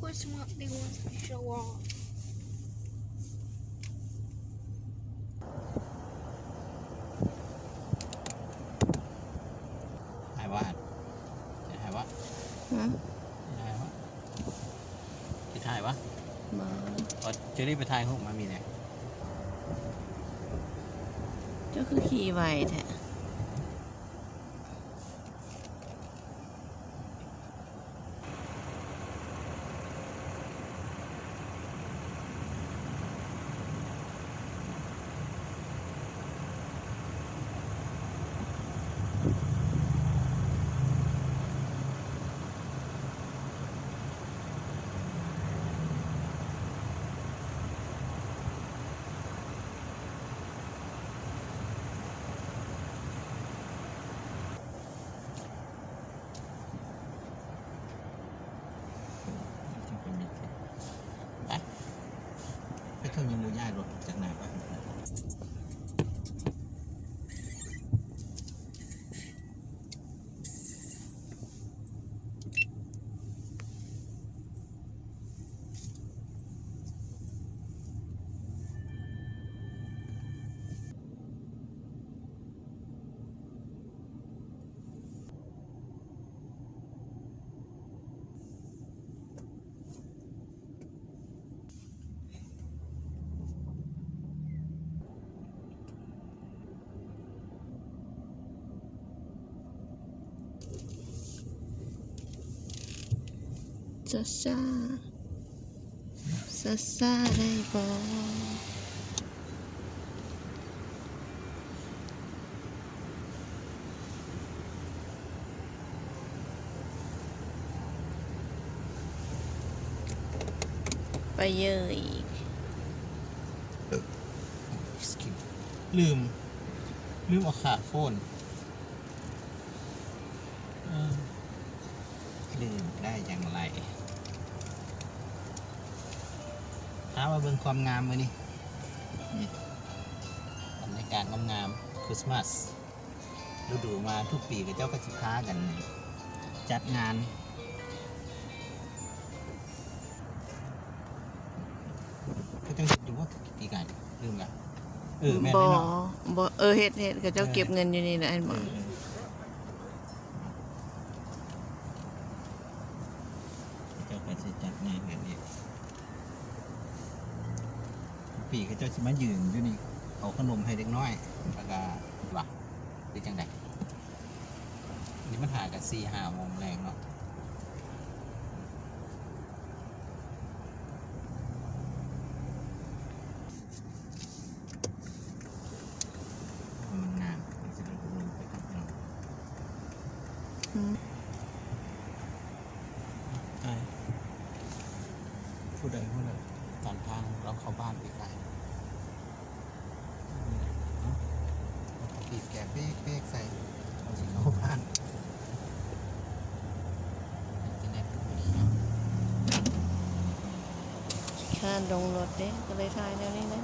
That's what they want to show off. ຖ່າຍບໍ່ຫັ້ນ? ຈະຖ່າຍບໍ່? ຫື? ຈະຖ່າຍບໍ່? ຊິຖ່າຍບໍ່? ບໍ່. ເອົາ ເຈີຣີໄປຖ່າຍຮູບມາມີແດ່. ເຈົ້າຄືຂີ່ໄວແທ້? ໄປ ໄປເຖິງຍັງບໍ່ຍ້າຍລົດຈາກໜ້າໄປ. ຊ້າໆ ຊ້າໆ ໄດ້ບໍ່? ໄປເຢີອີກ. ລືມ ລືມເອົາຂາໂຟນ. ເອີ ລືມໄດ້ຢ່າງໃດ? ພາມາເບິ່ງຄວາມງາມມື້ນີ້. ນີ້ ບັນຍາກາດງາມໆ ຄຣິສມາສ ລະດູມາທຸກປີ ເຂົາເຈົ້າກໍຊິພາກັນຈັດງານ. ເຂົາເຈົ້າເຮັດຢູ່ບໍ່ ປີກາຍ? ລືມລະ. ເອີ ແມ່ນເນາະ. ບໍ່ ເອີ ເຮັດ ເຮັດ ເຂົາເຈົ້າເກັບເງິນຢູ່ນີ້ນະ ເຫັນບໍ່? ເອີ ເອີ ເຂົາເຈົ້າກໍຊິຈັດງານກັນອີກ. ທຸກປີເຂົາເຈົ້າຊິມາຢືນຢູ່ນີ້ ເອົາຂະໜົມໃຫ້ເດັກນ້ອຍ ແລ້ວກໍ ວ່າ ຫຼືຈັ່ງໃດ? ນີ້ມັນຫາກັນສີ່ຫ້າໂມງແລງເນາະ. ມັນງາມ ມັນຊິລົງໄປກັບເຮົາ. ອືມ ອ້າຍ ຜູ້ໃດຮູ້ລະ ຕາມທາງລາວເຂົ້າບ້ານອີກອ້າຍ. ບີບແກເບກໆໃສ່ ເຮົາຊິເຂົ້າບ້ານ. ອິນເຕີເນັດບໍ່ດີເນາະ. ຂ້ານລົງລົດເດ້ ກໍເລີຍຖ່າຍແນວນີ້ນະ.